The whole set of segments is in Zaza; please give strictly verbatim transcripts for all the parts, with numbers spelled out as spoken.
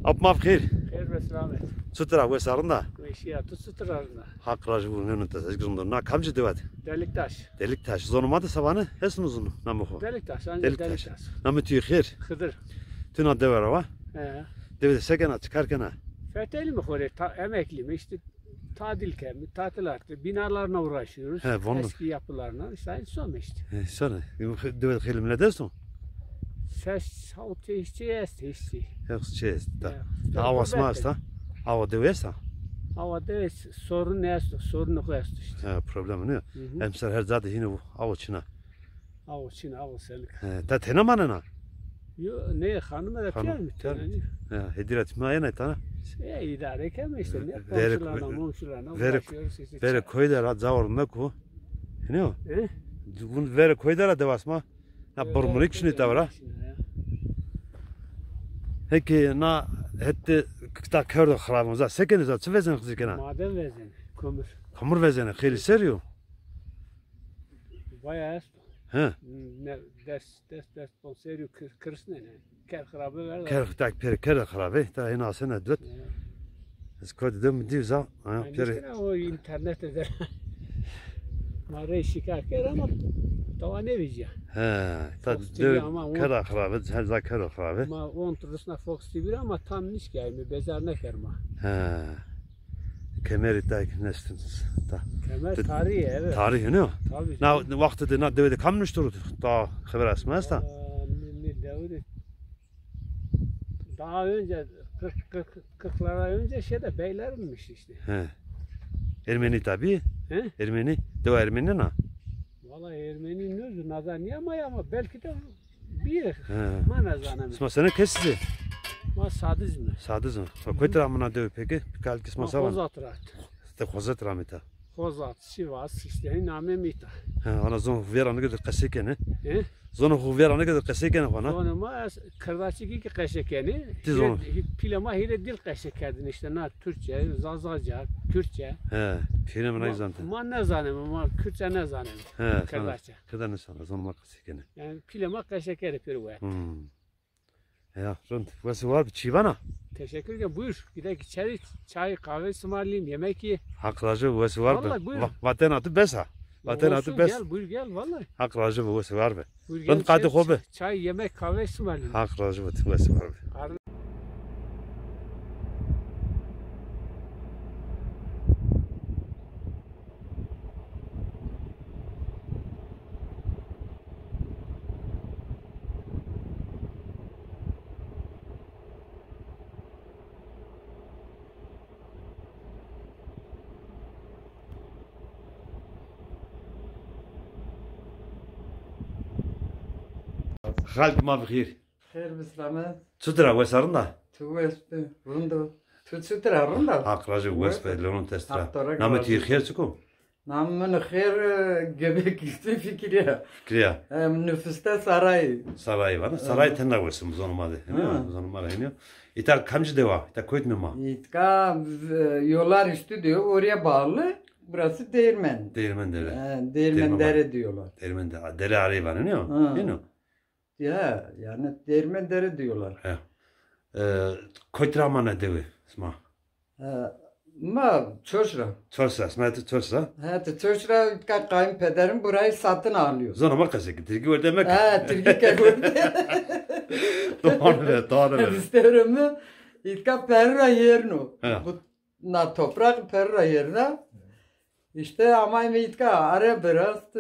Ap ma bi xêr. Xêr be selamet. Çutir a, wes a, rind a? Weşîya, tu çutir a, rind a? Haq rajî bo, memnun te, ez rind o. Na kamcî dewe de? Deliktaş. Deliktaş. Zonê ma de se vanê? Hesno zono, namê xo? Deliktaş, ancak Deliktaş. Deliktaş. Namê tu yê xêr? Xidir. Tu na dewe ra wa? He. Dewe de se kena, çi kar kena? Fetelîme xo rê, ta-, emeklîme, îşte tadîl keme, tadilat, binalarla uğraşıyoruz. He, von. Eski yapılarla, işte aynı son işte. He, sonra, dewe de xeylê milet esto? Ses, hawt, işçi est, işçi. Hewt çi est, da. Ya, Da awa sima gurbet esta? Awa dewe esta? Awa dewe sorun esto, sorun xo esto işte. He, problem nîyo. Hı hı. Emser her ca de hînî awa çin a. Awa çin, awa senik. He, ta tena manena? Yo, ne, hanıma da Hanım, piyar mı? Piyar mı? Ya, hediret ma yena tana. Şey, idare keme işte, ne, Vere, komşularla, momşularla vere, uğraşıyoruz işte. Vere koy de ra, cawar meku. Ne o? He? Bun vere koy de ra dewas ma. Na burmurik şunu tavra. Heki na hette kıta kerdo xirabın za. Sekeni za, çi vezen xizikena? Maden vezen, kömür. Kömür vezene, xeyli seriyo. Bayağı esto. He. Ne, des, des, des, pon seriyo kır-, kırsne ne. Ker xirabe ver. Ker tak per ker xirabe. Ta hina sene dut. Ya. Ez kod de mi div za. Ha, Yani peri. Işte o internette de. Ma rey şikayet kerd ama tava ne vîcîya. He, ta Fox T V de ama on- kera xirabe, her za kera xirabe. Ma on turusna Fox T V ama tam nişkayme, bezar nekerma. He. Kemerî ta ki nestin ta. Kemer De- tarîhî, evet. Tarîhî ne? Tabii Na canım. Wextê de na dewe de kam nuştur ta xeber asma esta? Aa, ne, ne dewe de Daha önce kırk, kırk, kırklara önce şeyde beylermiş işte. He. Ermeni tabi. He? Ermeni. Dewa Ermeni na? Vallahi Ermeni nêzû, nazanîya ma ya ama belki de bir. He. Ma nazanemi. Sima sene kesî? Ma Sadiz mi? Sadiz mi? Sima kotî ra amina dewe peki? Kalkî sima Ma savan. Xozat ra. Te Xozat ra mita. Xozat, Sivas, işte, namê mita. Ha, ana zon vera nigir qesey kenê. He? Zon xo vera nigir qesey kenê xo na. Zonê ma ez Kirdaçikî ki qesey kenê. Ti zon. Pîlê ma hîrê dil qesey kerdin işte, na Türkçe, Zazaca, Kürtçe. He, pîlê mi nayzante. Ma nezaneme, ma Kürtçe nezaneme. He, Kirdaçe. Kirda nezaneme, zon ma qesey kenê. Yani pîlê ma qesey kenê pêro we. Hmm. Ya, rind. Wes û war bi, çî vana? Teşekkür ederim. Buyur. Gidelim içeri. Çay, kahve ısmarlayayım. Yemek ye. Haq rajî bo, wes û war bi. Vallahi buyur. Va-, vatena tu bes a. Vatena tu bes. Olsun, gel, buyur gel vallahi. Haq rajî bo, wes û war bi. Buyur gel. Rind, qatê xo bi. Çay, yemek, kahve ısmarlayayım. Haq rajî bo, wes û war bi. Karnı- Xalk ma bi xêr. Xêr bi selamet. Çutir a, wes a, rind a? Tu wes bi, rind o. Tu çutir a, rind a? Haq rajî, wes bi, leron test ra. Namê tu yê xêr çik o? Namê mi xêr, e, Gebek işte Fikriye. Fikriye. E, nüfuste Saray. Saray vana. Saray tena wes o zonê ma de. Ha. Zonê ma ra hênî yo. Îta kamcî dewa? Îta koyt mi ma? İtka, e, yollar üstü diyor, oraya bağlı. Burası Değirmen. Değirmen Dere. E, Değirmen Dere diyorlar. Değirmen Dere. Dere arayı var, ne o? Ha. Değil mi? Ya, yani Değirmen Dere diyorlar. He. E, kotî ra amana dewe sima? E, ma Çorç ra. Çorç ra, sima tu Çorç ra? He, tu Çorç ra, ka-, kayınpederim burayı satın alıyor. Zonê ma qesey ki, Tirkî werde meke. He, Tirkî ke werde. Doğru be, doğru be. Biz devre mi? İtka peri ra yerno. He. Bu na toprak peri ra yerna. İşte amayme îtka are birast.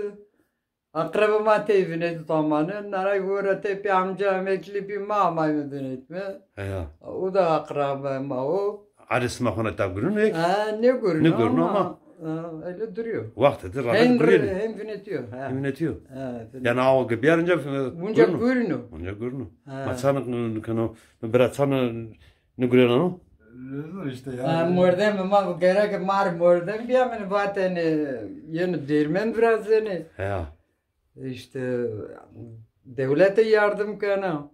Akrabê ma tey vinetî zamanı, naray vore tey pê amca emeklî bî, ma amayme vinetîme. Heya. O da akrabê ma o. Arê sima xo na ta gurîno ek? Ha, nêgurîno ama. Nêgurîno ama. Ha, öyle duruyor. Wextê de rahat gurîno. Hem vinetîyo, ha. Hem vinetîyo. Ha, vinetîyo. Yani awa ke biyar unca, e, unca gurîno. Unca gurîno. Ha. Ma çan keno, bira çan nêgurîno? Lezor işte ya. Ha, mordem ma gerek mar mordem biyamêne vatêne, yeno Değirmen virazenê. Heya. İşte dewlete yardım kena.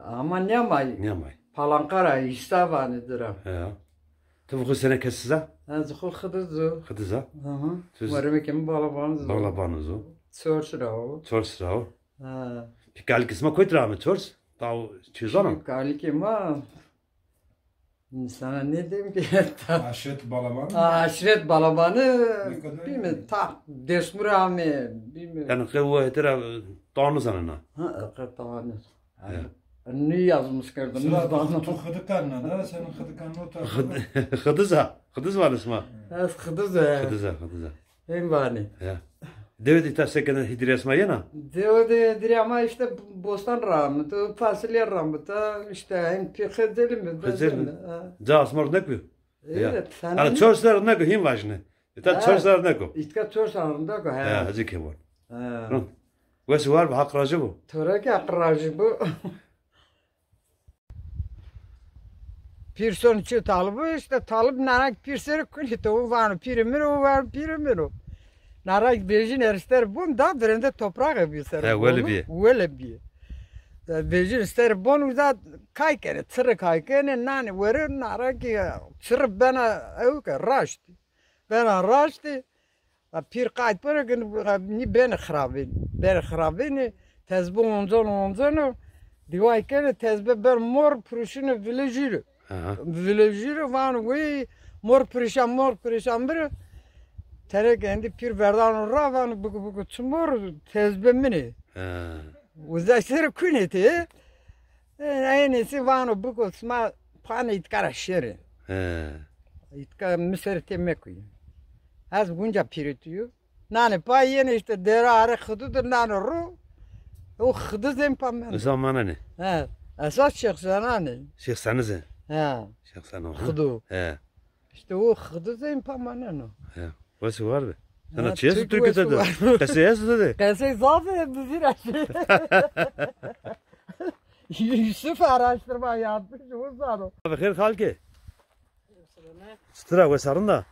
Ama nêmay. Nêmay. Palanka ra, îsa vanê ci ra. Heya. Ti bi xo sene kes a? Ez xo Xidiz o. Xidiz a? Hı hı. Moremekê mi Balaban o. Balaban o. Çorç ra o. Çorç ra o. Ha. Peki kalikê sima kotî ra ame Çorç? Taw çi zana? Kalikê ma. Ee, Sana ne diyeyim ki? Aşiret Balabanı. Aşiret Balabanı, bilmiyorum, ta Dêrsimû ra amê, bilmiyorum. Yani qe o hetira tanu zanena. Ha, qe tanu. Nî yazmış kerdim. Sıra tu, tu Xıdıkanna da, senin Xıdıkanna o tarafı. Xıdıza, Xıdız var isma. Ez Xıdız e. Xıdıza, Xıdıza. Hem vani. Ya. Dewe de ta sekene hîdîrê esma yena? Dewe de hîdîrê ama işte bostan ramita, fasulye ramita, işte hem pî xezelim mi, xezelim. Ca asmar ne ku? Evet, sen. Ana çor ser ne ku, hîn vajne. Ta çor ser ne ku. İtka çor ser ne ku, ha. Ya, hacı kebon. Ha. Wes war bi, Haq raji bu. Tora ki Haq raji bu. Pîr son çi talib o, işte talib nanak pîr ser kunî to, o vano pîrê min o, o vano pîrê min o. Nanak vejîn erster bon da virende toprağe bî ser. He, wele bîye. Wele bîye. Vejîn ser bon uza kay kenê, çirri kay kenê, nanê were, nanak çirri bena ew ke raştî. Bena raştî. A pîr qayt bena, gin nî benê xirabîn. Benê xirabînî, tezbi onceno, onceno, dîway kenê, tezbi ben mor pirişîne vilejîre. Aha. Vilejîre, vano wey, mor pirişan, mor pirişan bire. Terek endî pîr verdano ra, vano biko, biko, çi mor, tezbi min ê. Ha. Uza ser kunê tê. E, eynî sî vano biko, sima panê îtka ra şêrê. He. Îtka mi ser tê mekuyî. Ez gunca pîrê tu yo. Nanê pay yenê işte dere are Xidû de nanê ro. O Xidû zên pa mendo. Esa manenê. He. Esas Şêx Senanê. Şêx Seniz ê. He. Şêx Senan. Xidû. He. İşte o Xidû zên pa maneno. He. Wes war be. Sana çi esto Türkiye de? Qesey esto de? Qesey zaf e, bi vîr esto. Yusuf araştırma yapmış, o zano. Abi xêr xalkê. Çitur a, wes a, rind a?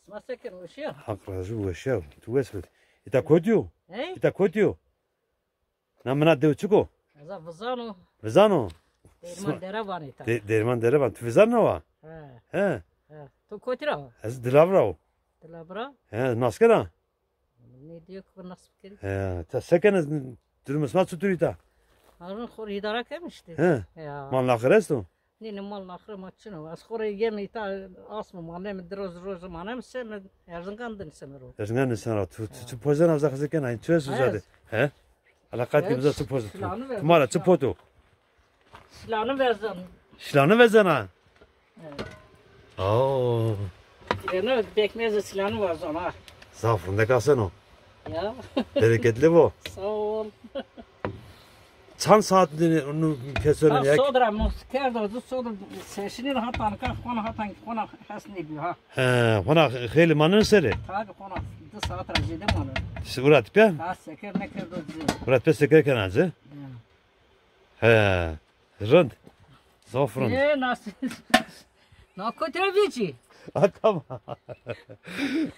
Sima se kenê, weş a? Haq razî bo, weş a. Tu wes bid. Îta kotî yo? He? Îta kotî yo? Na mina dew çik o? Ez a Vizan o. Vizan o? Dêrman Dere vanê îta. De-, Dêrman Dere van. Tu Vizan ra wa? He. He. He. Tu kotî ra wa? Ez Dilav ra wo. Dilav ra? He, nas kena? Ne diyor ki, nasıl bir kere? He, ta se kenê, durum sima çitur îta? Harun xo rê îdare kem işte. He. Ya. Mal naxir esto? Nê, nê, mal naxir ma çin o. Ez xo rê yeme îta, asme maneme, di roz, roz maneme, seme Erzingan din seme ro. Erzingan din seme ro. Tu, tu, tu pozena uza xizir kena, çi esto uza de? He? Ala qat ki uza çi poz. Tu ma ra çi pot o? Şilanî vezan. Şilanî vezena? Evet. Oo. Yeno pekmezê şilanî vezan ha. Zaf rindek aseno. Ya. Bereketli bo. Sağ ol. Çand saat dini onu kesorin ya? Sodra mos kerdo, zu sodra seşini rahat anka, kona hatan, kona has ne bi ha. He, kona xeylî manen seri. Tabi kona di saat ra zêde manen. Urat pe? Ha, seker ne kerdo zê. Urat pe seker kena zê. Ya. He, rind. Zaf rind. E, nasıl? Na kotî ra vecî. Ha, tamam.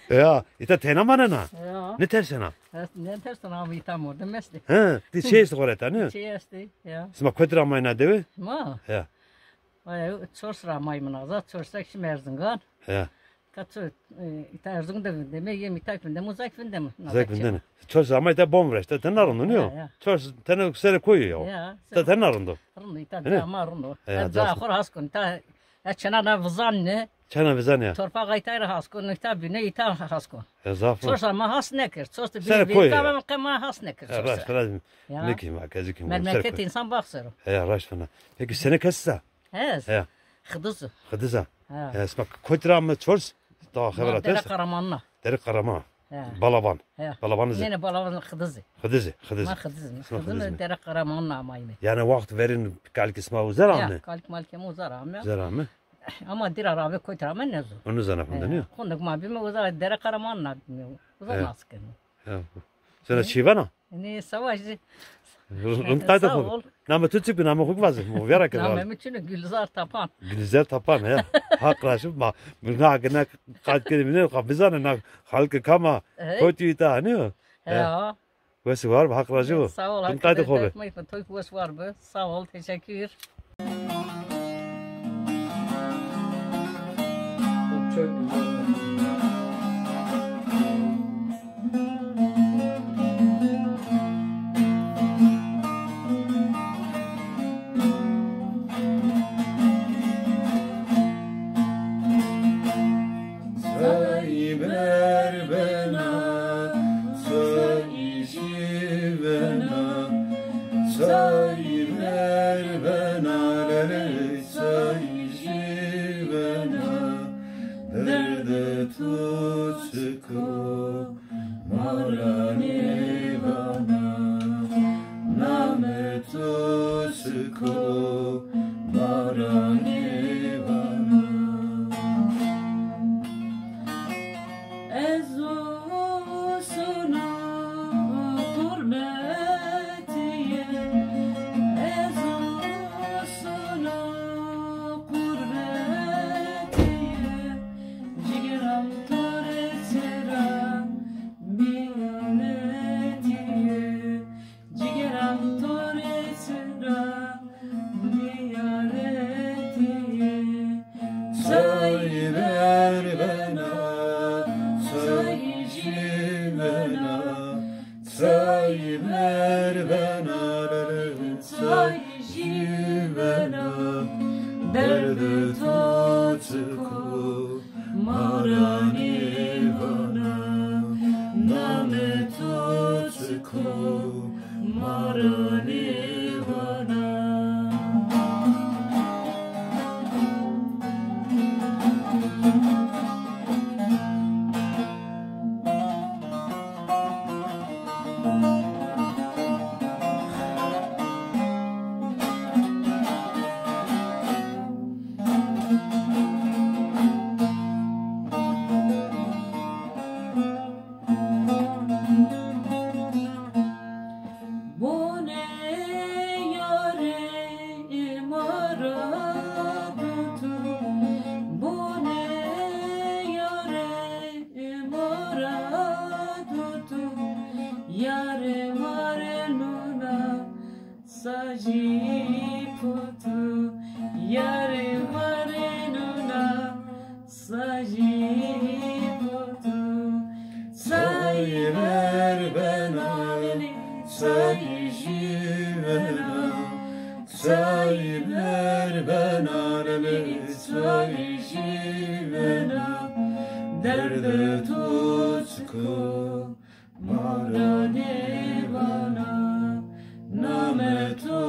Ya, îta tena manena? Ya. Ne tersena? Ne tersena, ama îta mordim estê. He, ti şey estê xo rê ta, ne? Şey estê, ya. Sima kotî ra amayna dewe? Ma? Ya. Ay, çors ra amayme naza, çorsek şîme Erzingan. Ya. Ka tu, e, îta Erzingan de vindeme, yem îta vindeme, uzak vindeme. Uzak vindeme. Çors ama îta bon viraşt, te na rind o, nîyo? Ya, ya. Çors tene serê koyî yo. Ya, te, te na rind o. Rind o, îta ca ma rind o. Ya, ez ca xo ra has kon, îta, ya, çêna na Vizan ne. Çêna Vizan ya. Torpaxa îta ra has kon, îta bîne, îta has kon. Ya, zaf. Çors ama has nekir, çors de bîne, serê koyî yo. Qe ma has nekir, ya, çors. Raşt, raşt. Ya. Nekî ma, kezî kî. Memleket însan bax ser o. Ya, raşt fena. Peki sene kes sa? Ez? He. Xidiz o. Xidiz a? He. He, sima kotî ra ame çors? Daha xebera test. Dere Qaramanî na. Dere Qaraman. He. Balaban. He. Balaban zî. Nê, nê, Balaban Xidiz ê. Xidiz ê, Xidiz ê. Ma Xidiz ê. Sima Xidiz ê. Dere Qaramanî na amayme. Yani waxt verên kalkî sima uza ra ame? Ya, kalk malkê ma uza ra ame. Uza ra ame. Ama dîra ra ave kotî ra ame nêzon. Onu zana xunde, nîyo? Xunde ma bîme uza, Dere Qaramanî na bîme. Uza nas keno. Ya. Sena çî vana? Nê, savaş. Rind qaytê xo. Sağ ol. Namê tu çik bi, namê xo ki vaze. Mo vîyara ke. Namê mi çin o, Gülizar Tapan. Gülizar Tapan, he. Haq raji bo. Ma, na, na, qayt kerî mi ne, ka bizane, na, xalkê kam a, kotî îta, nîyo? He. Wes û war be, Haq raji bo. Sağ ol. Rind qaytê xo be. Toy wes û war be. Sağ ol, teşekkür. Çok güzel. Lelê say jîvena, derdê to çik o, ma ra nêvana. Namê to çik o, ma ra nêvana. Ez o sono qurbetîye, ez o sono qurbetîye, cigeram to rê çira bîyanetîye. Cigeram to rê çira bîyanetîye. Say ver bena, say jîvena, say ver bena, say jîvena. Derdê to çik o, ma ra nêvana, namê to çik o, ma ra nêvana. Bonê yarê ma ra do tu, bonê yarê ma ra do tu, yarê ma rê nuna sacî potu, yarê ma rê nuna sacî potu. Say ver bena, say jîvena, say ver bena, say jîvena. Derdê to çik o, ma ra nêvana, namê to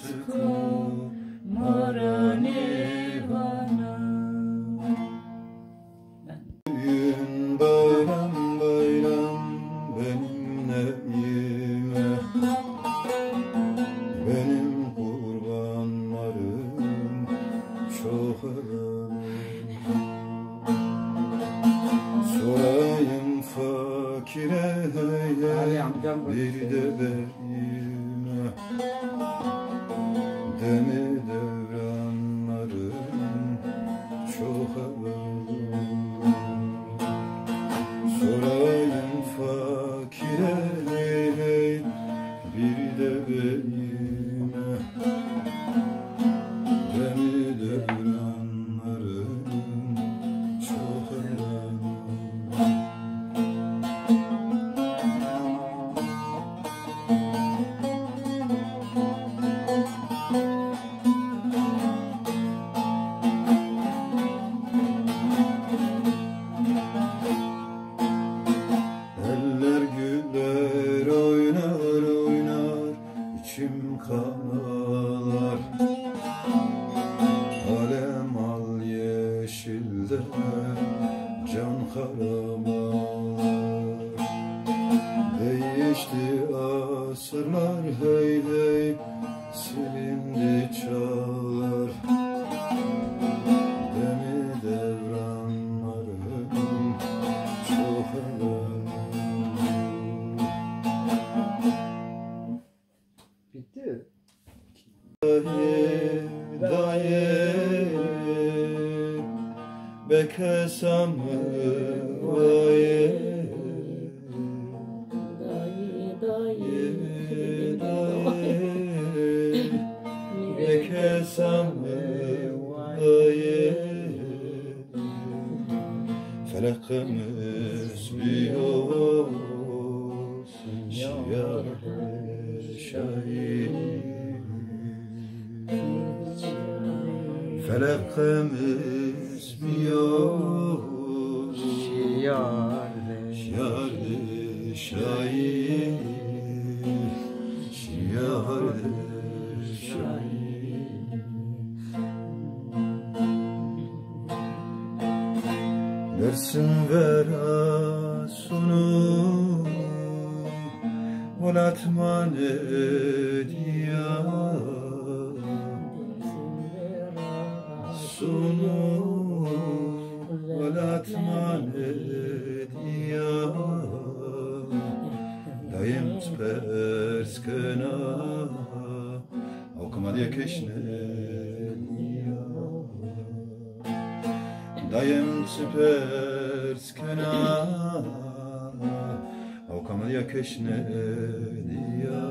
çik o, ma ra nêvana. Bayram bayram benim neyime, benim kurbanlarım çok. Sorayım fakire hey hey, Ali amcam bir de beyime. Demi devranlarım çok ağır. Sorayım fakire hey hey, bir de beyime. Demi devranlarım çok ağır. Eller güller oynar oynar, içim kan ağlar. Alem al yeşilde can karabalar. Değişti asırlar hey hey, silindi çağlar. Demi devranlarım çok ağır. Bitti. Dayê, dayê, bekesam vayê. Dayê, dayê, dayê, bekesam vayê. Feleqimiz biyo. Şiyar şayî. Feleqimiz biyo. Şiyar şayî. Şiyar şayî. Dersim vera sonu, welat ma nêdîya. Sonu, welat ma nêdîya. Dayem çi pers kena, awka ma diya keş nêdîya. Dayem çi pers kena, awka ma diya keş nêdîya.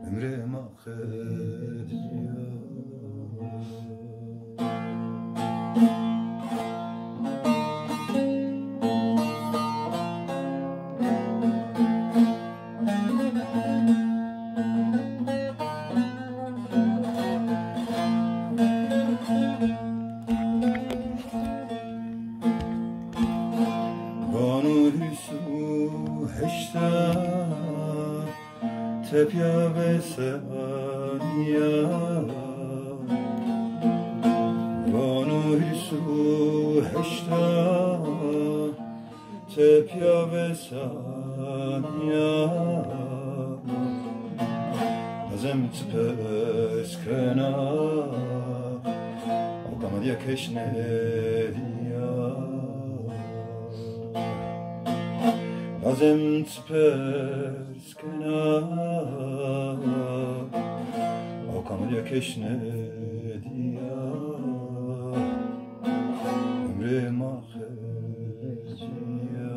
Umrê ma qedîya. Vano hîrs û heşta tepya ve saniya. Vano hîrs û heşta tepya ve saniya. Lazem çi pers kena, awka ma diya keş nêdîya. Lazem çi pers kena, awka ma diya keş nêdîya. Umrê ma xercîya.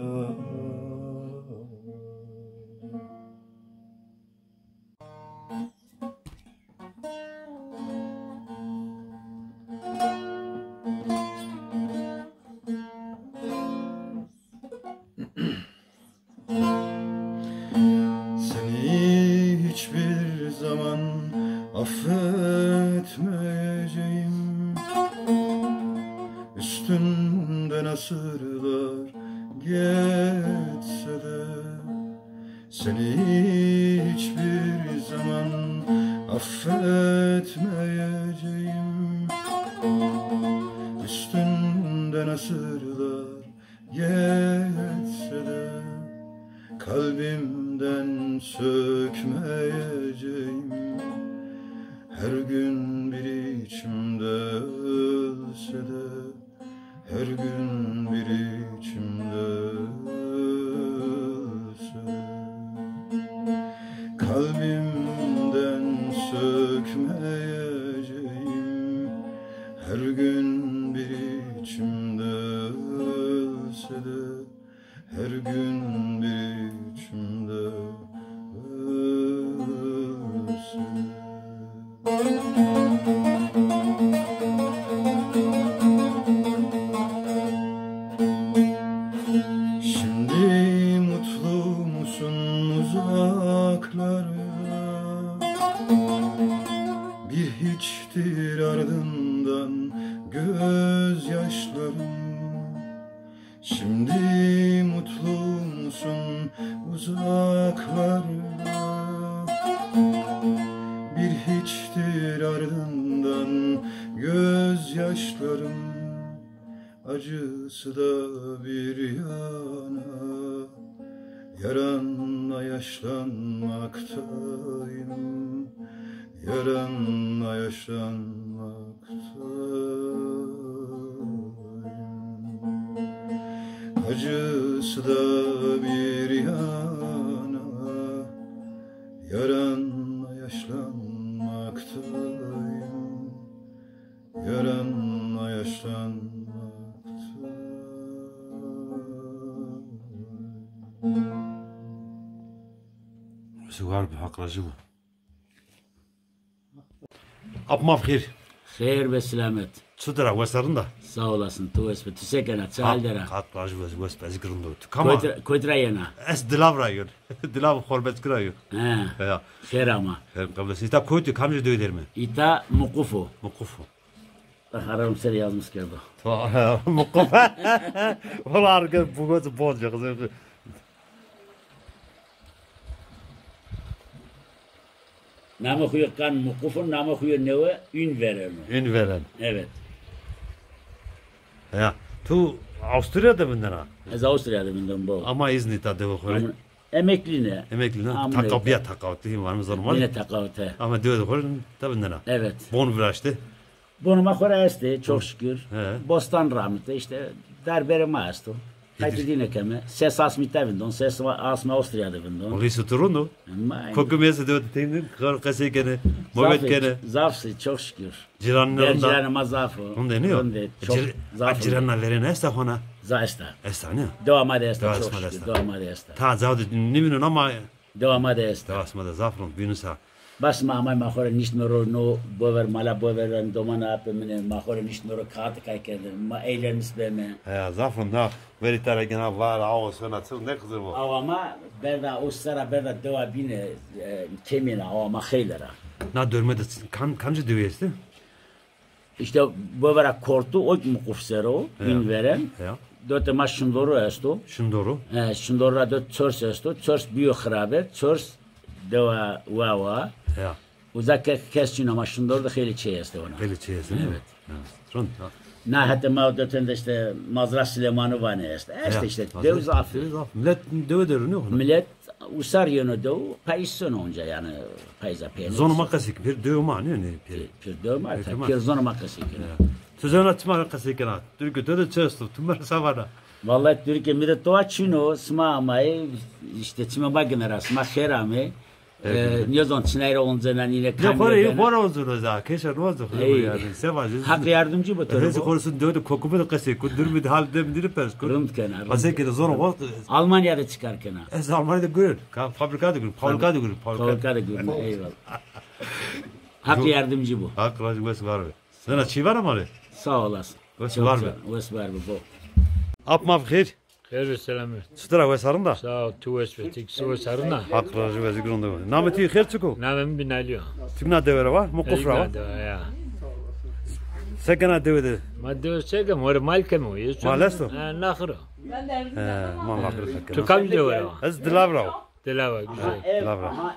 Seni hiçbir zaman affetmeyeceğim. Üstünden asırlar geçse de seni hiçbir zaman affetmeyeceğim. Üstünden asırlar geçse de kalbimden sökmeyeceğim. Her gün bir içimde ölse de, her gün bir içimde ölse, kalbimden sökmeyeceğim. Her gün bir içimde ölse de, her gün bir içimde ölse. Şimdi mutlu musun uzaklarda? Bir hiçtir ardından gözyaşlarım. Şimdi mutlu musun uzaklarda? Bir hiçtir ardından gözyaşlarım. Acısı da bir yana, yaranla yaşlanmaktayım. Yaranla yaşlanmaktayım. Acısı da bir yana, yaranla yaşlanmaktayım. Yaranla yaşlanmaktayım. Sigar bi haqlajı bu. Ap maf xêr. Xêr be selamet. Çutir a, wes a, rind a? Sağ olasın, tu wes be. Tu se kena, çi hal der a? Hat, hat, rajî wes, wes be, ez rind o. Tu kam a? Kotî ra, kotî ra yena? Ez Dilav ra yon. Dilav Xorbetkî ra yo. He. Ya. Xêr ama. Xêr qebul. Îta kotî, kamcî dewe der mi? Îta Muquf o. Muquf o. Bak, ararım seni yazmış geldi. Tamam. Muquf. Valla arka bu göz bolca kızım. Namê xo yo kan Muquf o, namê xo yo newe Ünveren o. Ünveren. Evet. Ya, Tu Avusturya de vindena? Ez Avusturya de vindena, bo. Ama îznî ta dewe xo rê? Ama emeklî ne. Emeklî ne. Ama taqabiya, taqawet, hîn var mı, zor mı? Yine taqawet he. Ama dewe de xo rê ta vindena? Evet. Bon viraşte? Bonê ma xo ra estê, çok şükür. He. Bostan ramite, işte, derberê ma esto. Qaytê dîne keme. Ses asmî te vindon, ses asmî Avusturya de vindon. Olî suturun o. Koku mese de teyin, qesey kene, muhabbet kene. Zaf sey, çok şükür. Cîranî rind a? Cîranê ma zaf o. Rind ê, nîyo? Rind ê, çok zaf. Cîranî verên esta hona? Za esta. Esta, nîyo? Dewa ma de esta, çok şükür. Dewa ma de esta. Ta caw de nîvînon ama. Dewa ma de esta. Dewa sima de zaf rind, bînû sa. Bas ma amay ma xo rê niştme ro no bover mala bover ran domana apê mine, ma xo rê niştme ro kağıt kay kerde. Ma eğlenmiş beme. He, zaf rind na. Verî tara gena var, awa sona çi ne qizir bo. Awa ma berda o sera berda dewa bîne, e, kemîna awa ma xeyle ra. Na dorme de kam, kamci dewi estê? İşte bovera Kortu, o ki Muquf sero, ya, in veren. Ya. Dote ma Şindoru esto. Şindoru. E, Şindoru ra dot Çors esto. Çors biyo xirabe. Çors dewa wawa. Ya. Uza ke-, kes çin ama Şindoru da xeylê çey este ona. Xeylê çey este, değil mi? Evet. Ha, rind, ha. Na hete ma doten de işte Mazra Silemanu vane este. Este işte, dew zaf. Dew zaf. Millet dewe de rûnî xo. Millet usar yeno dew, payîz sono onca yani, payîza peyno. Zonê ma qesey keno, pêr dewe ma nê, nê pêr. Pêr dewe ma, pêr zonê ma qesey keno. Ya. Tu zewna çima qesey kena? Türkê to de çi esto? Tu mi ra sa vana? Vallahi Türkê mi de toa çin o, sima amay, işte çimê ma gine ra, sima xêr amê. E, nêzon çinay ra oncena, nîne kamî ra bena. Xo rê, xo rê onzeno za, keşa no onzo, xo rê yanî. Se vajî. Haq yardımcı bo to. Ez xo rê sun dewe de koku mi de qesey kun, durumê de, hal de mi de pers kun. Rind kena, rind. Qesey kena, zor o. Almanya de çi kar kena? Ez Almanya de gurin. Ka-, fabrika de gurin, fabrika de gurin, fabrika. Fabrika de gurin, eyvallah. Haq yardımcı bo. Haq razî, wes var be. Zena çî vana ma rê? Sağ olasın. Wes var be. Wes var be, bo. Ap ma bi xêr. Xêr ve selamet. Çitur a, wes a, rind a? Sağ ol, tu wes be, ti kî wes a, rind a? Haq razî, wes a, rind a. Namê tu xêr çik o? Namê mi Binalî yo. Tu na dewe ra wa? Muquf ra wa? Ya. Se kena dewe de? Ma dewe se kem, ma rê mal keme o. Mal esto? Ha, naxir o. He, ma naxir keme. Tu kam dewe ra wa? Ez Dilav ra wa. Dilav ra, güzel. Dilav ra.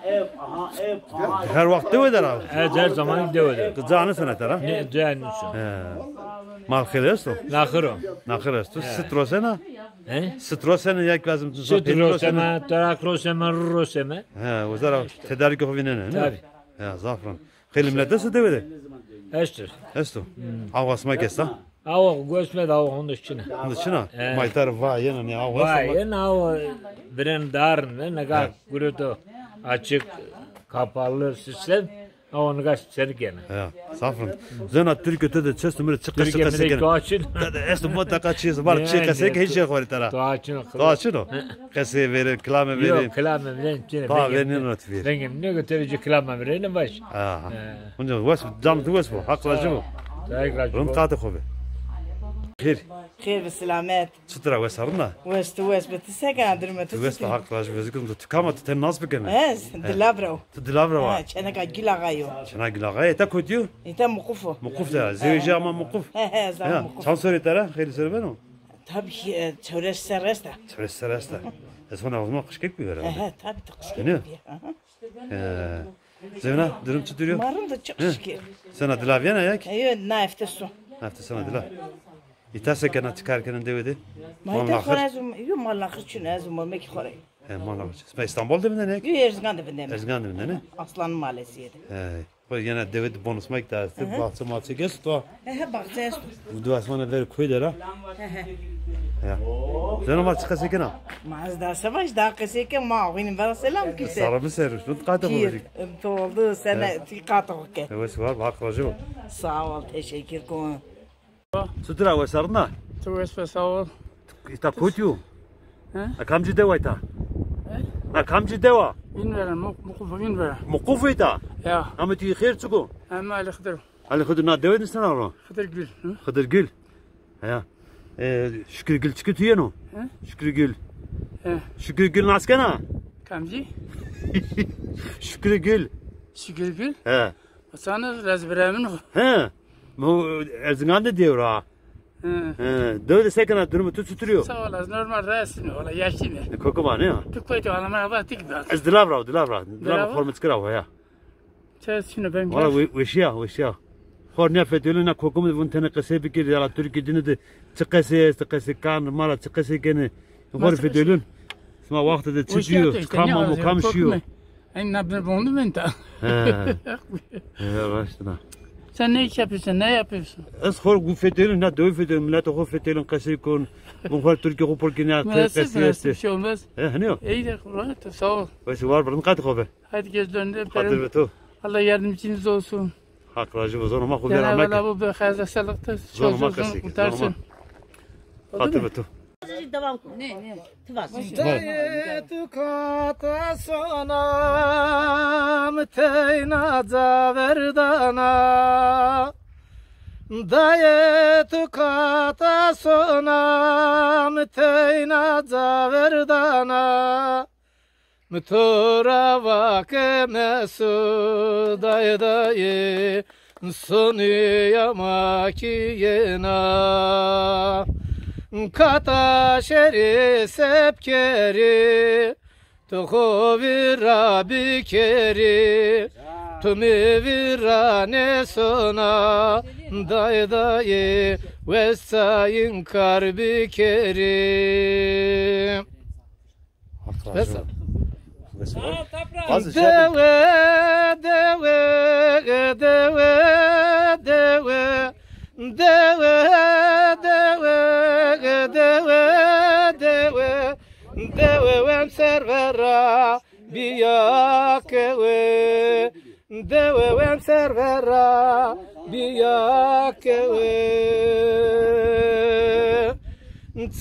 Her waxt dewe de ra? Evet, her zaman dewe de. Canî sona tera? Ne, canî sona. He. Mal xêr esto? Naxir o. Naxir esto. Sit rosena? He? Sit rosena, ya ki lazim tu. Sit rosena, taraq rosena, rû rosena. He, o zara tedarîkê xo vînena, ne? Tabii. Ya, zaf rind. Xeylê milet esto dewe de? Esto. Esto. Awa sima kî esta? Awa gosmet, awa honde çin a. Honde çin a? He. Ma îta ra va yena, ne awa. Va yena, awa virên darin ve, nika gureto açık, kapalı sistem. Awa nika seni gene. Ya, zaf rind. Zewna Türkê to de çi esto, mi rê çi qesey kena? Türkê mi de toa çin. Esto mutlaka çi esto, var çi qesey ke, hiç şey xo rê tera. Toa çin o. Toa çin o. Qesey verên, kilame verên. Yok, kilame verên, çine. Toa verên, nêno ti vîr. Vengê mi nêgo, tevî ci kilame verên, baş. Ha. Onca wes, canê tu wes bo, Haq razî bo. Haq razî bo. Rind, qatê xo be. Xêr. Xêr ve selamet. Çitur a, wes a, rind a? Wes, tu wes be, ti se kena, durumê tu çitur? Wes be, Haq razî, wes keno. Tu kam a, tu tenê nas bikeme? Ez Dilav ra wo. Tu Dilav ra wa? He, çêneka Gil Axa yo. Çêneka Gil Axa, îta kotî yo? Îta Muquf o. Muquf de ya. Zewejîya ama Muquf. He, he, zaf Muquf. Çand serrî tera? Xeylê serrî beno? Tabii ki, e, çewres serrî esta. Çewres serrî esta. Ez hona o zaman qijkek bî herhalde. He, he, tabii tu qijkek bî. He. Zewna, durum çitur yo? Ma rind o, çok şükür. Sena Dilav yena ya ki? E, yo, na hefte so. Na hefte sena Dilav. Îta se kena, çi kar kena dewe de? Ma îta xo ra ez, yo, mal naxir çin o, ez û mamekî xo rê. He, mal naxir çin. Sima Îstanbul de vindena ya ki? Yo, Erzingan de vindena. Erzingan de vindena, ne? Aslanlı Mahallesi de. He. Xo yena dewe de bonus ma ki ta estê, baxçe maxçe esto? He, he, baxçe esto. Bu du asmana ver koy de ra. He, he. Ya. Zeno ma çi qesey kena? Ma ez da se vaj, da qesey ke, ma awînî vera selam kî se. Sara mi ser, tu qatê xo. Em to oldu, sene ti qatê xo ke. Evet, var, bak, razî ol. Sağ ol, teşekkür kon. Çitur a, wes a, rind a? Tu wes be, sağ ol. Îta kotî yo? He? Na kamcî dew a îta? He? Na kamcî dew a? Învera, Muq-, Muquf învera. Muquf îta? Ya. Namê tu xêr çik o? Namê mi Alî Xidir. Alî Xidir, na dewe de sena ro? Xidir Gül. Hı? Xidir Gül. Ya. E, Şükrü Gül çik o, tu yeno? He? Şükrü Gül. He. Şükrü Gül nas kena? Kamcî? Şükrü Gül. Şükrü Gül? He. Sana ez birayê min o. He. Mi Erzingan de dêw ra. He. He. Dewe de se kena, durumê tu çitur yo? Sağ ol, ez normal ra estîme, wala yaşlîme. E, koku va ne ya? Tu kotî, wala ma va tik da. Ez Dilav ra, Dilav ra. Dilav ra? Hormizkî ra ya. Çe sîne ben. Wala we-, weşîya, weşîya. Xor nîya fetelûn, na kokim de vun tenê qesey bikir, ya la Tirkî dîne de çi qesey est, qesey kan, ma ra çi qesey kenê. Xor fetelûn. Sima waxtê de çi çîyo, kam amo, kam şîyo. En na bir bondu ben ta. He. He, raştına. Sen ne iş yapıyorsun, ne yapıyorsun? Ez xor gu fetelûn, na dewi fetelûn, millet xo fetelûn, qesey kon. Vun xor Tirkî xo pol kenê, qesey est. Bir şey olmaz. He, hani o? İyidir, rahat, sağ ol. Wes û war, birin qat xo be. Hadi gözlerinde öperim. Xatir be to. Allah yardımcınız olsun. Haq rajî bo, zonê ma xo ver emek. Cenab-ı Allah bu be xerza sağlıkta çocuğunu kurtarsın. Xatir be to. Devam. Ne, ne? Tivas. Dayê tu kata sona, mi teyna ca verdana. Dayê tu kata sona, mi teyna ca verdana. Mi to ra va ke meso, dayê, dayê, sonîya ma kî yena. Kata şerî se bikerî, tu xo vîr ra bikerî. Tu mi vîr ra nêsona, dayê, dayê, wes ça înkar bikerî. Bes. Dewe, dewe, dewe, dewe. Dewe, dewe, dewe, dewe. Dewe wemser vera bîya kewe. Dewe wemser vera bîya kewe.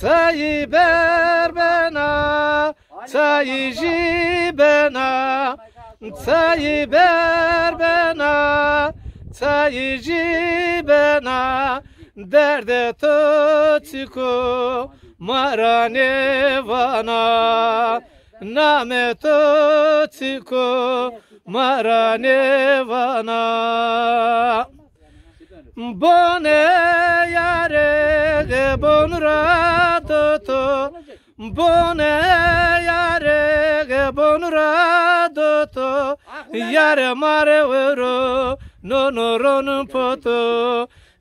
Çayî ber bena, çayî jî bena, çayî ber bena, çayî jî bena. Derdê to çik o ma ra nêvana, namê to çik o ma ra nêvana. Bone yare, bon ra doto. Bone yare, bon ra doto. Yare mare wero, no no ronun poto.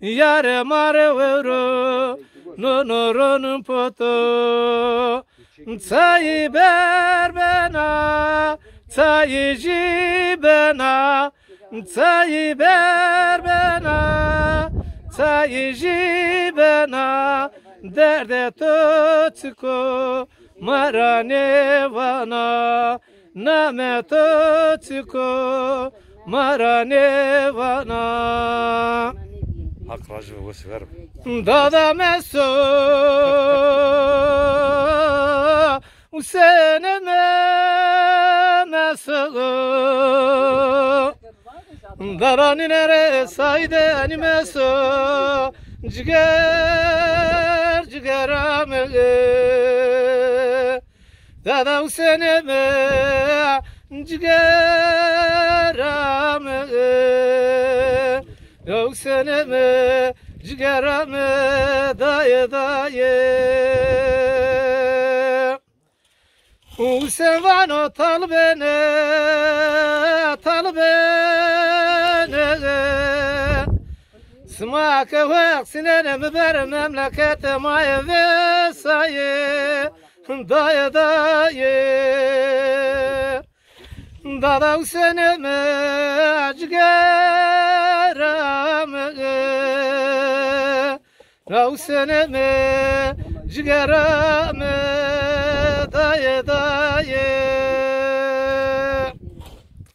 Yare mare wero, no no ronun poto. Çayî ber bena, çayî jî bena, çayî ber bena, çayî jî bena, derdê to çik o ma ra nêvana, namê to çik o ma ra nêvana. Haq rajî bo, wes û ver bo. Dada meso, Husêne me, meso. Daranîne rê sayde nî meso. Ciger, cigera mi. Dada Husêne mi, cigera mi, Husêne mi, cigera mi, dayê, dayê. Husên vano talibêne, talibêne. Sima ke wext sinene mi bere memlekete ma yê vêsayê. Dayê, dayê. Dada Husêne mi, cigera mi. Ra Husêne mi, cigera mi, dayê, dayê.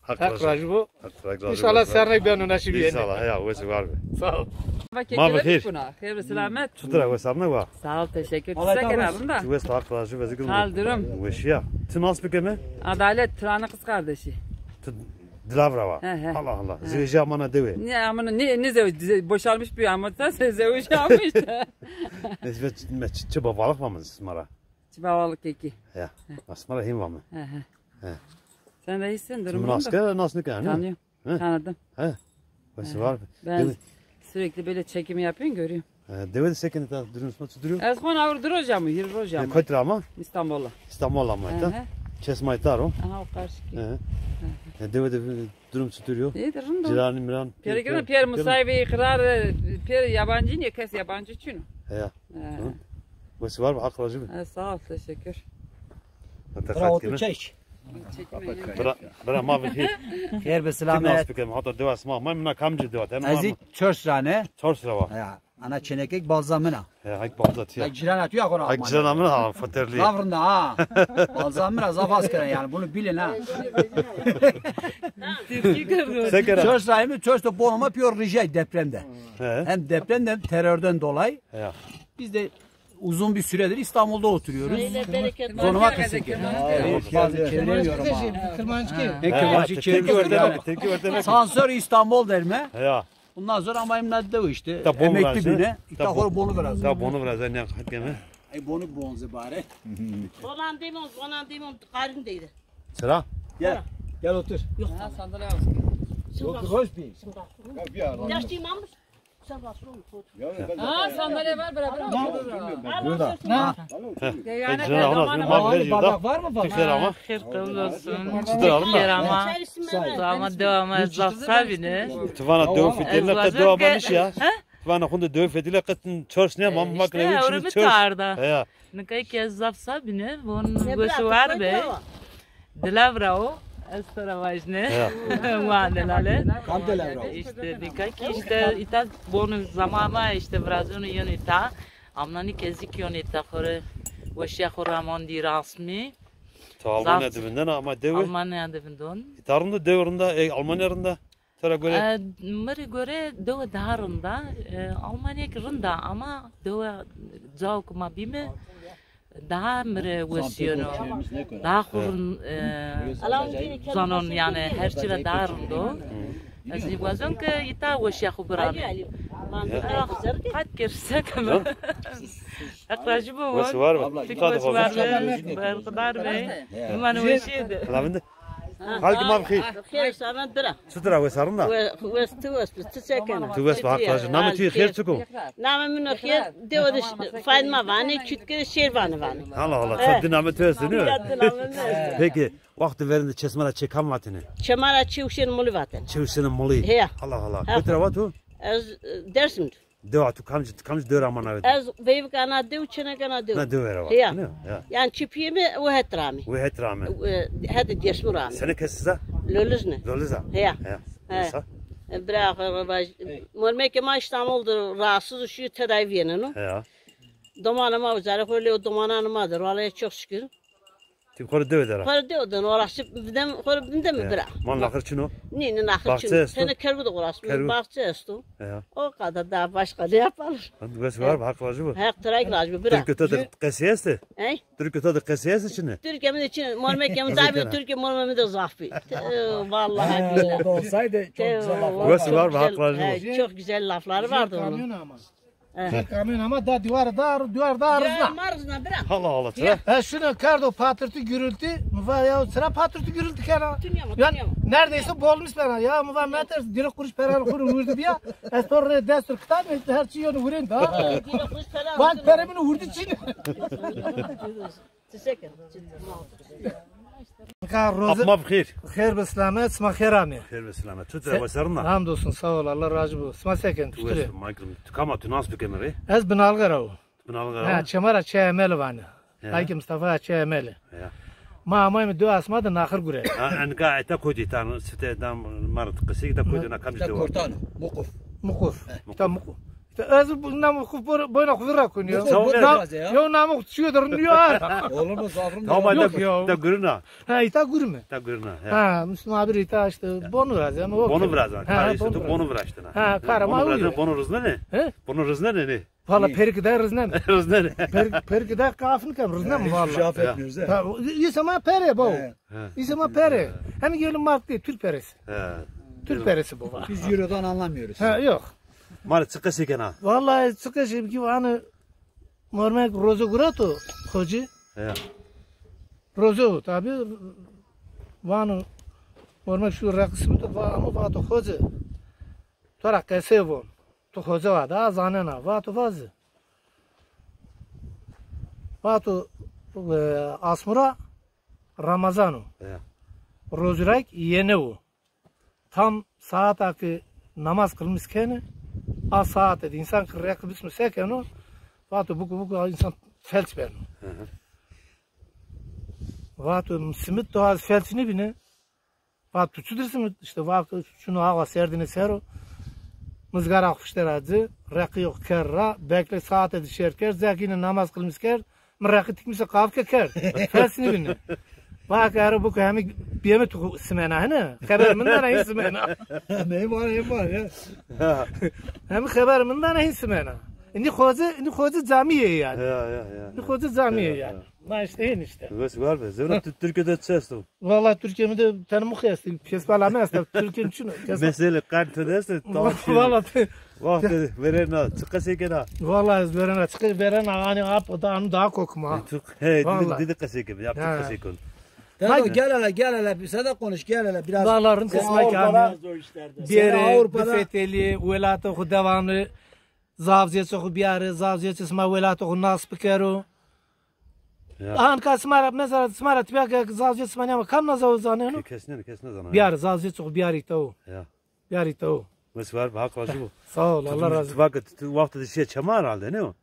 Haq razî bo. Haq razî bo. Înşallah sernek beno, nasîb yenê. Înşallah, heya, wes û war be. Sağ ol. Ma bi xêr. Xêr ve selamet. Çutir a, wes amne wa? Sağ ol, teşekkür. Ti se kenarında? Ti wes, Haq razî bo, zikir. Hal durum. Weşîya. Ti nas bikeme? Adalet, Turanî kız kardeşi. Ti dilav ra wa. He, he. Allah Allah. He. Zewejîya amana dewe. Ne amana, ne, ne zewec-, ze-, boşalmış bir ama da se-, zewejîya ama işte. Ne zewec-, me çi, çi babalık var mı sima ra? Çi babalık keki. Ya. He. Sima ra hîn var mı? He, he. He. Sen de iyisin, durumun da. Nas ke, nas nike, ne? Tanıyorum. He? Tanıdım. He. Wes û war be. Ben sürekli böyle çekimi yapıyorum, görüyorum. He, dewe de se kenê, ta durum sima çi durum? Ez xo na ewro di roj amo, hîrê roj amo. Kotî ra ama? İstanbul'a. İstanbul'a ama ta? He, he. Çesmay tar o. Aha, o karşıki. He. E, dewe de durum çitur yo? İyidir, rind o. Ciranî miran. Pêr, pêr, pêr, pêr musayvê qirare, pêr yabancı niye, kes yabancı çin o. He. Wes û war be, Haq razî be. E, sağ ol, teşekkür. Bira, otur çay iç. Bira, bira, ma bi xêr. Xêr be, selamet. Ti nas bikim, hata dewa sima, ma mina kamcî dewa. Ez î Çors ra ne? Çors ra wa. Ya. Ana çênekek balza min a. He, hak balza tiya. Hak cîrana tu ya xora. Hak cîrana min a, feterlî. Zaf rind a ha. Balza min a, zaf az kena yani, bunu bilin ha. Türkçe görmüyor. Sekera. Çors ra mi, Çors de bonuma piyor rîjay depremde. He. Hem depremde hem terörden dolayı. Ya. Biz de uzun bir süredir İstanbul'da oturuyoruz. Bonuma kısık. Bazı çeviremiyorum ha. Kırmançki. Ne kırmançki çeviriyorum ya. Sansör İstanbul derme. Ya. Bundan sonra ama imna de işte. Emekli bine. İta hor bonu biraz. Ta bonu biraz, ne hak yeme. Ay bonu bonze bare. Bonan demon, bonan demon, karın değdi. Sıra? Gel. Gel otur. Yok. Ha, sandalye al. Yok, hoş bir. Yaşlı imamış. Sen rahatsız olma. Ha, sandalye var, beraber otururuz. Burada. Yani, bardak var mı? Türkler ama. Xêr qebul olsun. Çıtır alın da. Ama devam zaf sabine. Tivana dew fitile qe dewa manış ya. Tivana xunde dew fitile qe Çors ne, ma makine. Çors. He ya. Nika ki ez zaf sabine, von weş û war be. Dilavra o, ez to ra vajne. Ya. Wa delale. Kam dilavra o? İşte, nika ki işte, ita bonu zamana işte, vrazonu yenu ita. Amnani kezik yon ita, xore, weşiya xo ramon di rasmi. To Almanya de vindena ama dewe? Almanya de vindon. İta rind o, dewe rind a, e, Almanya rind a? To ra gore? E, mi rê gore dewe daha rind a. E, Almanya ki rind a ama dewe cao ki ma bîme daha mi rê wesîyeno. Daha xo rind, e, zanon yani her çî ra daha rind o. Ez nîwazon ke îta weşîya xo birame. Qat kir se keme. Heq rajî bo. Wes û war be. Tik wes û war be. Berxudar be. Biman weşîye de. Halkî ma bi xêr. Xêr, selamet bira. Çitur a, wes a, rind a? Wes, tu wes bi, tu se kena? Tu wes bi, Haq razî. Namê tu yê xêr çik o? Namê min o xêr, dewe de Fadîma vanê, çutke de Şêrvanî vanê. Allah Allah, sa di namê tu estê, nîyo? Ya, di namê mi estê. Peki, wextê verên de çesme ra çê kam vatêne? Çê ma ra çê Uşên Mulî vatêne. Çê Uşên Mulî. Heya. Allah Allah. Kotî ra va tu? Ez, e, Dêrsim de. Dewa tu kamcî, kamcî dewe ra amana vêde? Ez veyvik ana dew, çênek ana dew. Na dewe ra va. Heya. Ne? Ya. Yanî çê pîyê mi o het ra amê. O het ra amê. E, hetê Dêrsimî ra amê. Senê kesî a? Loliz ne. Loliz a? Heya. Heya. He. Sa? E, bira xo ra vaj. Mormekê ma İstanbul de rahatsız o, şîyo tedavi vêneno. Heya. Domanê ma uca rê xo lê, o domananê ma de, Allah'a çok şükür. Ti xo rê dewe der a? Xo rê dewe der a, uğraşıp vindem, xo rê vindem bira. Ma naxir çin o? Nî, nî naxir çin o. Baxçe esto? Tene kerbu de uğraştım. Kerbu. Baxçe esto. Ya. O kadar, daha başka ne yapalım? Wes û war be, Haq razî bo. Haq to ra kî razî bo, bira. Tirkî to de qesey estê? Hey? Tirkî to de qesey estê çin a? Tirkî mi de çin, Mormekê mi daha bir Tirkî, Mormekê mi de zaf bî. Te, vallahi billahi. Orada olsaydı çok güzel laflar. Wes û war be, Haq razî bo. He, çok güzel lafları vardı onun. Kamyon ama. He. Kamyon ama da dîwar da, dîwar da rizna. Ma rizna bira. Allah Allah, çira? He, şunu kerdo patırtı gürültü, mi va ya, çira patırtı gürültü kena? Dünya mı, ya, dünya mı? Neredeyse boğulmuş bana. Ya mi va, meter, diri kuruş pera kuru vurdu bir ya. Ez to rê dest kitab, her çî yonu vurên da. Diri kuruş pera. Val pere bunu vurdu çin. Çiçek. Nika roze. Apma bi xêr. Xêr be selamet, sima xêr amê. Xêr be selamet. Çitur a, wes a, rind a? Hamdolsun, sağ ol, Allah razı olsun. Sima se kenê, tu çitur ê? Tu wes, ma kî rind. Tu kam a, tu nas bike mi rê? Ez Binalxe ra wo. Binalxe ra wo? Ha, çê ma ra Çê Emelî vanê. He. Dayîkê Mistefa Çê Emelî. He. Ma amayme dewa sima de naxir gure. Ha, enka îta kotî, îta sifte da ma rê qisey, îta kotî, na kamcî dewa? Îta Kortan o, Muquf. Muquf. He. Îta Muquf. Îta ez bu, na Muquf bo-, boyna xo vîr ra konî ya. Muquf, Muquf. Yo, na Muquf çîyo de rind nîyo ha. Olur mu, zaf rind. Tamam, yok ya. Îta gurin a. Ha, îta gurin mi? Îta gurin a, ya. Ha, Müslüm abi îta işte bonu virazeno. Bonu virazeno. Ha, işte tu bonu viraştena. Ha, karê ma o yo. Bonu riznenê? He? Bonu riznenê, ne? Valla perikî de rizneme. Riznenê. Peri-, perikî de kaf nikem, rizneme valla. Hiçbir şey affetmiyoruz, he? Ha, îsa ma pere bo. He. He. Îsa ma pere. Hem yeni mark değil, Türk peresi. He. Türk peresi bu var. Biz Euro'dan anlamıyoruz. Ha, yok. Ma rê çi qesey kena? Vallahi çi qesey ki, hani Mormek roze gureto xoci. He. Roze o tabi. Vano Mormek şu rakısımı da va-, ama vato xoci. To ra qesey von. Tu xoce va da, zanena. Vato vazi. Vato, e, asmura, Ramazan o. Ya. Rozurek yene o. Tam saata ki namaz kılmış keni, a saate de insan ki reqi bismi se keno, vato buku buku insan felç beno. Hı hı. Vato simit doğa felç ni bine. Vato tu çudir simit, işte vato şunu hava serdine sero, mızgara xuşte ra ci, reqi yok ker ra, bekle saate de şer ker, zekine namaz kılmış ker, mi reqi tikmise kavke kerd. Fes nibine. Bak ero buku hemi biyeme tu simena hene. Xeber min dana hin simena. Ne var, ne var ya. Hemi xeber min dana hin simena. Indi xoce, indi xoce camiye yani. Ya, ya, ya. Indi xoce camiye yani. Ma işte hin işte. Bes var be. Zevra Türkiye'de çesto. Valla Türkiye'de tene muxi esti. Kes bala mi esti. Türkiye'nin için kes. Mesele kan tu deste. Valla. Wextê verêna, çi qesey kena? Valla ez verêna, çi qesey verêna, ani ap da anu daha kokma. E, tu, he, didi, didi qesey keme, yap tu qesey kon. Tamam, gel hele, gel hele, bir sen de konuş, gel hele biraz. Valla rind kesme kame. Biyere, bifeteli, welata xu devamlı, zavziyetçi xu biyare, zavziyetçi sima welata xu nas bikero. Ya. Anka sima ra, mesela sima ra tiya ke zavziyetçi sima niyama kam na zav zaneno? Kes ne, kes ne zaneno. Biyare, zavziyetçi xu biyare ita o. Ya. Biyare ita o. Wes war, Haq razı bo. Sağ ol, Allah razı olsun. Vaka tu wextê de şiye çema herhalde, ne o?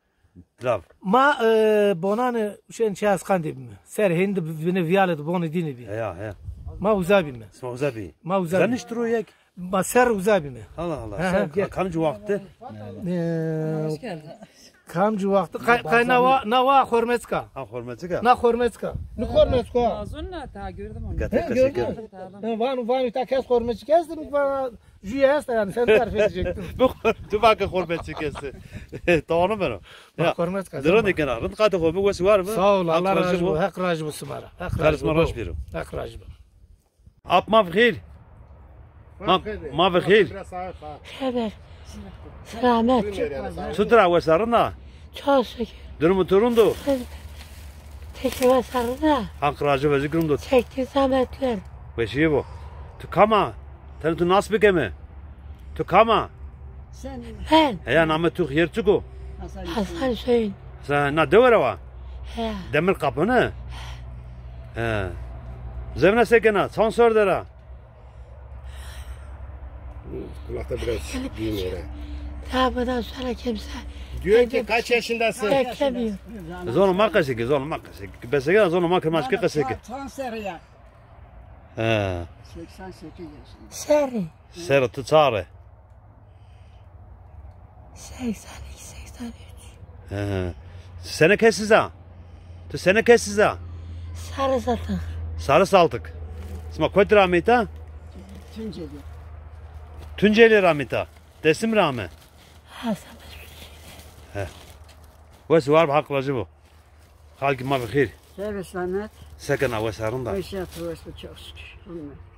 Lav. Ma, e, bonane şen çi esqan de bime. Ser hindi bine viyale de bone dine bi. Ya, ya. Ma uza bime. Sima uza bi. Ma uza bime. Zaniştiro yek. Ma ser uza bime. Allah Allah. He, he. Kamci wexti? E, kamci wexti? Kay, kay na wa, na wa xormeçka. Ha, xormeçka. Na xormeçka. Ni xormeçka. Mazun na ta gördüm onu. He, gördün mü? He, vanu, vanu ta kes xormeçka esti mi? Jüye esta yani, sen tarif edecektin. Bu, tu bak ki xormetçi kesti. Tamam mı? Ya. Xormetçi kesti. Zira ne kena? Rind qatê xo bi, wes war mı? Sağ ol, Allah razı olsun. Haq razı olsun bana. Haq razı olsun. Haq razı olsun. Ap ma bi xêr. Ma, ma bi xêr. Xeber. Selamet. Çutir a, wes a, rind a? Çok şükür. Durumu tu rind o? Peki wes a, rind a? Haq razı olsun, rind o. Çekti zahmetler. Weşîye bo. Tu kam a? Tene tu nas bikeme. Tu kam a? Ben. Heya, namê tu xêr çik o? Hasan Hüseyin. Sen na dewe ra wa? He. Demir Kapı ne? He. Zevne se kena? Çand ser der a? Kulakta biraz düğüm var ha. Daha bundan sonra kimse... Diyor ki kaç yaşındasın? Beklemiyor. Zonê ma qesey ke, zonê ma qesey ke. Bese ke, zonê ma ke, ma ke qesey ke. Çand serrî ya? He. Seksen sekiz yaşında. Serrî. Serrî, tu çar ê? Seksen iki, seksen üç. He. Sene kesiz a? Tu sene kesiz a? Sarı Saltık. Sarı Saltık. Sima kotî ra ameyta? Tunceli. Tunceli ra ameyta. Dêsim ra ame? Ha, sabah. He. Wes war bi, Haq razı bo. Xalkî ma bi xêr. Xêr selamet. Se kena, wes a, rind a? Wes a, tu wes a, çok şükür.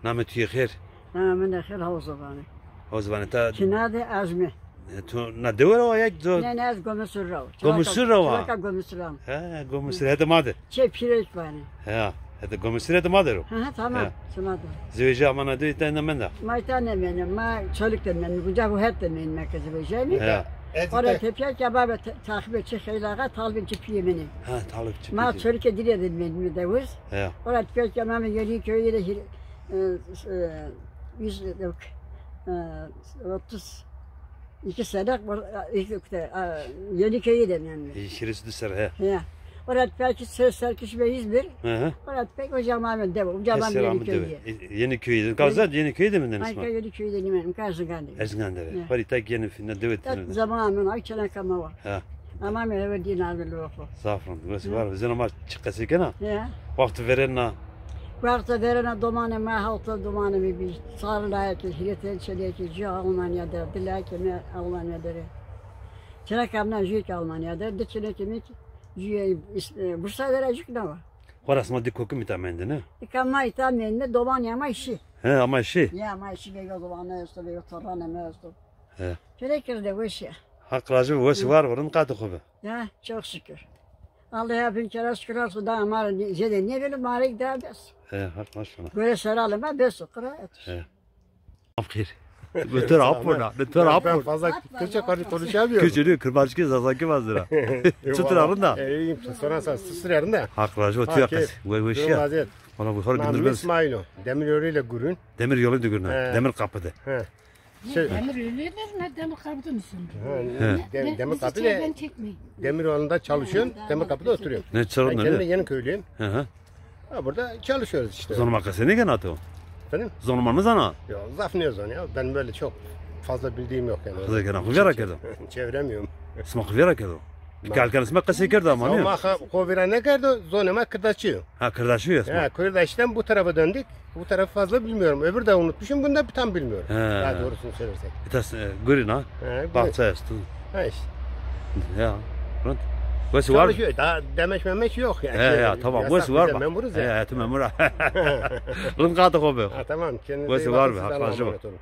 Namê tu yê xêr? Namê mi xêr, Hawzovanî. Hawzovanî ta. Çina de Azmi. E, tu na dewe ra wa ya? Ne, ne, ez Gomusur ra. Gomusur ra wa? Çolaka Gomusur ra. He, Gomusur, hede ma de. Çê Pîrek vanî. He, hede Gomusur hede ma de ro. Hı hı, tamam. He. Sima de. Zewejî ama na de îta ne menda? Ma îta ne menda, ma Çolîg de menda, uca bu het de menda ke zewejî. He. Ora tepya ke baba Taxibê çi Xeylaxa, talibê çi pîyê min ê. Ha, talib çi pîyê. Ma Çolîg ke dîre de menda mi de wiz. He. Ora tepya ke ma mi Yeniköy'e de hir-, e, e, yüz, yok, e, otuz iki sene, e, işte, e, Yeniköy'e de menda. Hîris di ser, he. He. Ora tepya ke se-, serkişme İzmir. Hı hı. Ora pek o zaman dewe, o zaman Yeniköy'e. Yeniköy'e. Kazan Yeniköy'e de mi deniz? Ay, Yeniköy'e de mi? Erzingan de. Erzingan de. Bari tak yeni finne dewe. Zaman ay çelaka ma wa. Ha. Ama mi eve dinar mi loko. Zafran. Wes war, zeno ma çi qesey kena? Ya. Wextê verêna. Wextê verêna domanê ma, hawta domanê mi bi. Sarı layık, hireten çeleki, jü Almanya de, dilaki mi Almanya de. Çelaka mi jü ki Almanya de, di çeleki mi ki, jü, e, Bursa de jü ki ne wa. Xora sima di kokimî ta mendine? Îka ma îta mendine, domanî ama şî. He, ama şî. Ya ama şî, veyva domanî esto, veyva torranê mi esto. He. Pêrê kirde weş ya. Haq razî bo, wes war bo, rind qatê xo bi. Ya, çok şükür. Allah'a bin kere şükür olsun, daha ma ra zêde nêbeno, ma rê daha bes. He, haq maşallah. Gore seralê ma bes o, qiraet. He. Xêr. Doktor Apona, doktor Apona. Ben fazla Kürtçe konu-, konuşamıyorum. Kürtçe diyor, Kırmançki, Zazaki vazira. Çutur arın da. İyiyim, sana sen susur arın da. Haq razı olsun, tu ya qesey. Weş ya. Durum vaziyet. Valla bu hor Namı gündür ben İsmail o. Demir yoluyla gurun. Demir yolu de gurun. He. Demir kapıdı. He. Şey, Demir yoluyla ne demir kapıdı mısın? Ha, He. ne- Demir kapı Bizi de çevreden çekmeyin. Demir yolunda çalışıyorum. Demir kapıda oturuyorum. Ne çalın Ben ne? Kendim de yeni köylüyüm. Hı hı. Ha, burada çalışıyoruz işte. Zonuma kese ne gene o? Efendim? Zonuma ne zana? Yok, zaf ne zon ya. Ben böyle çok fazla bildiğim yok yani. Kızı gene kuvvera kedo. Çeviremiyorum. Sma kuvvera kedo. Kalkan sma kese kerdo ama ne? Ama kovira ne kerdo? Zonuma kırdaçı. Ha, kırdaçı ya. Ha, kırdaçtan bu tarafa döndük. Bu tarafı fazla bilmiyorum. Öbürü de unutmuşum. Bunu da tam bilmiyorum. He. Daha doğrusunu söylersek. Biraz e, gurina. He, gurina. Bahçe üstü. Ha işte. Ya. Rınt. Wesi var mı? Çalışıyor. Daha demeç memeç yok yani. He ya, tamam. Yasak, wesi var mı? Memuruz ya. He, tu memura. Rınt katı kobe. Ha, tamam. Kendinize iyi bakın. Wesi var mı? Siz de Allah'a emanet olun.